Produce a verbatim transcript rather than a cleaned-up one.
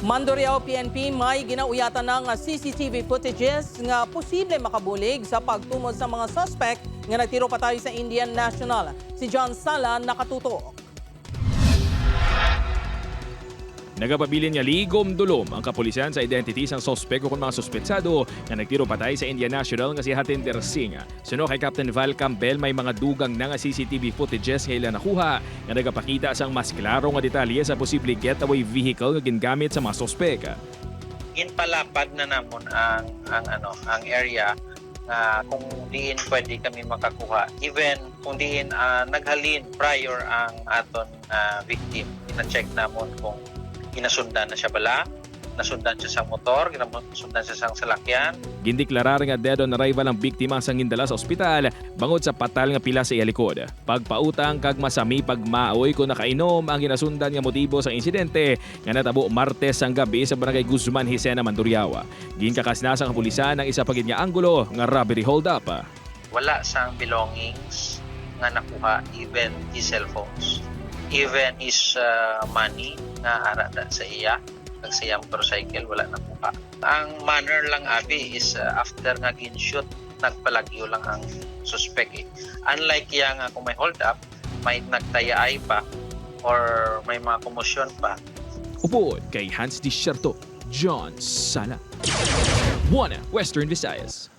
Mandurriao P N P may ginauyatan na nga C C T V footages nga posible makabulig sa pagtumod sa mga suspect nga nagtiro patay sa Indian national. Si John Sala nakatutok. Nagapabilin nga ligom-dulom ang kapulisan sa identity sang suspek ukon mga suspetsado nga nagtiro patay sa Indian national nga si Hatinder Singh. Suno kay Captain Val Campbell, may mga dugang na nga C C T V footages nga ila nakuha nga nagapakita sang mas klaro nga detalye sa posible getaway vehicle nga gingamit sa mga suspek. Ginpalapad na namon ang ang ano ang area nga kung diin pwede kami makakuha, even kung diin ah, naghalin prior ang aton ah, victim. Gina-check namon kung ginasundan na siya bala, nasundan siya sa motor, ginasundan siya sa salakyan. Gindeklarar nga dead on arrival ang biktima sang gindala sa ospital bangod sa patal nga pila sa iya likod, pagpautang kag masami pagmaoy kon nakainom ang ginasundan nga motibo sang insidente nga natabo Martes sang gabi sa Barangay Guzman, Jisena, Mandurriao. Ginkakasna sang kapulisan ang isa pa gid nga anggulo nga robbery holdup. Wala sang belongings nga nakuha, even his cellphones, even his uh, money nga ara sa iya, kag sa iyang motorcycle, wala nakuha. Ang manner lang abi is uh, after nga gin-shoot, nagpalagyo lang ang suspect eh. Unlike iya nga kung may hold up, may nagtayaay pa or may mga komosyon pa. Upod kay Hans Desierto, John Sala. One Western Visayas.